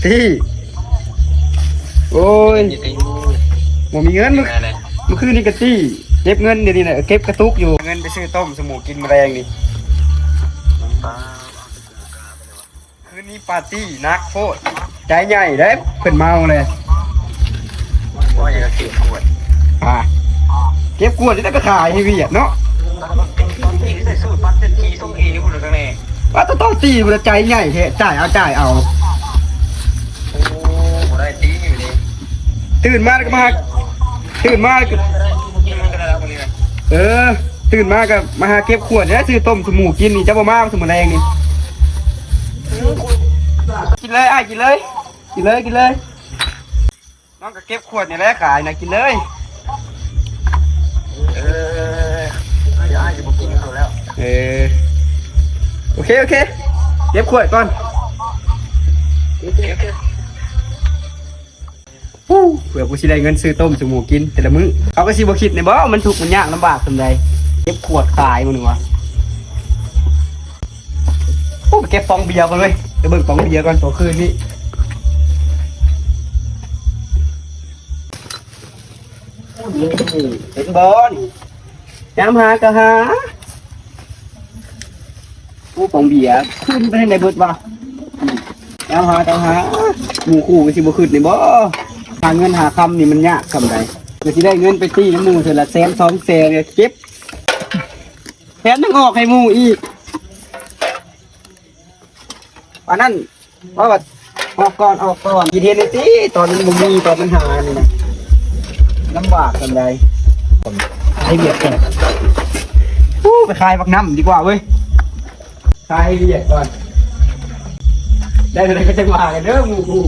ຕີ ໂອ້ຍ ບໍ່ມີເງິນ. ມື້ ມື້ຄືນນີ້ກໍຕີ ເກັບເງິນດຽວນີ້ນະ ເກັບກະຕຸກຢູ່ ເງິນໄປຊື້ຕົ້ມສູ່ໝູກິນມື້ແລງນີ້. ຄືນນີ້ປາຕີ້ໜັກໂພດ ໃຈໃຫຍ່ເດ້ ເພິ່ນເມົາເລີຍ. ວ່າຢ່າເກັບຂວດ ອ່າ ເກັບຂວດນີ້ໄດ້ໄປຂາຍໃຫ້ຫວຽດເນາະ. ຕອນທີ່ໃສ່ສູດປັດເສດຖີສົ່ງອີ່ພຸ້ນຂ້າງໃນ ວ່າຕອນຕີພຸ້ນໃຈໃຫຍ່ແທ້ ຈ່າຍເອົາ ຈ່າຍເອົາ. ໂອ້ ບໍ່ໄດ້ຕີຢູ່ນີ້ ຕື່ນມາແລ້ວກໍມາຫາ ຕື່ນມາແລ້ວກໍ ກິນມັນກໍໄດ້ແລ້ວມື້ນີ້ນະ. ເອີ ຕື່ນມາກໍມາຫາເກັບຂວດນີ້ແຫຼະ ຊື້ຕົ້ມສູ່ໝູກິນນີ້ ເຈົ້າບໍ່ມາຊຸມື້ແລງນີ້. ກິນເລີຍອ້າຍ ກິນເລີຍ ກິນເລີຍ ກິນເລີຍ. ນ້ອງກໍເກັບຂວດນີ້ແຫຼະຂາຍນະ ກິນເລີຍ. ເອີ ອ້າຍ ອ້າຍຊິບໍ່ກິນເຂົາແລ້ວ. ເອີ ໂອເຄ ໂອເຄ ເກັບຂວດກ່ອນ. ເພື່ອກູຊິໄດ້ເງິນຊື້ຕົ້ມສູ່ໝູກິນແຕ່ລະມື້. ເຂົາກໍຊິບໍ່ຄິດແນ່ບໍ່ ມັນທຸກມັນຍາກລຳບາກສ່ຳໃດ ເກັບຂວດຂາຍມື້ນີ້ຫວາ. ໂອ້ ໄປເກັບປອງເບຍກ່ອນເວີຍ ໄປເບິ່ງປອງເບຍກ່ອນ ຕົວຄືນນີ້. ເຫັນບໍ່ນີ້ ຍາມຫາກໍຫາ. ໂອ້ ປອງເບຍຂຶ້ນໄປທາງໃດເບິດວະ. ຍາມຫາກໍຫາ ໝູຄູ່ກໍຊິບໍ່ຄຶດນີ້ບໍ່ ຫາເງິນຫາຄຳນີ້ມັນຍາກສ່ຳໃດ ກໍຊິໄດ້ເງິນໄປຕີນຳໝູ່ເທື່ອລະແສນສອງແສນ ເກັບ ແຖມຍັງອອກໃຫ້ໝູ່ອີກ. ອັນນັ້ນ ວ່າ ວ່າອອກກ່ອນ ອອກກ່ອນ ຄິດເຫັນແດ່ຕິ ຕອນມັນບໍ່ມີ ຕອນມັນຫານີ້ນະ ລຳບາກສ່ຳໃດ. ໃຫ້ວຽກກ່ອນ ໂອ້ ໄປຂາຍບັກນ້ຳດີກວ່າເວີຍ ຂາຍໃຫ້ວຽກກ່ອນ ໄດ້ເທົ່າໃດກໍຈັ່ງວ່າກັນເດີໝູ່.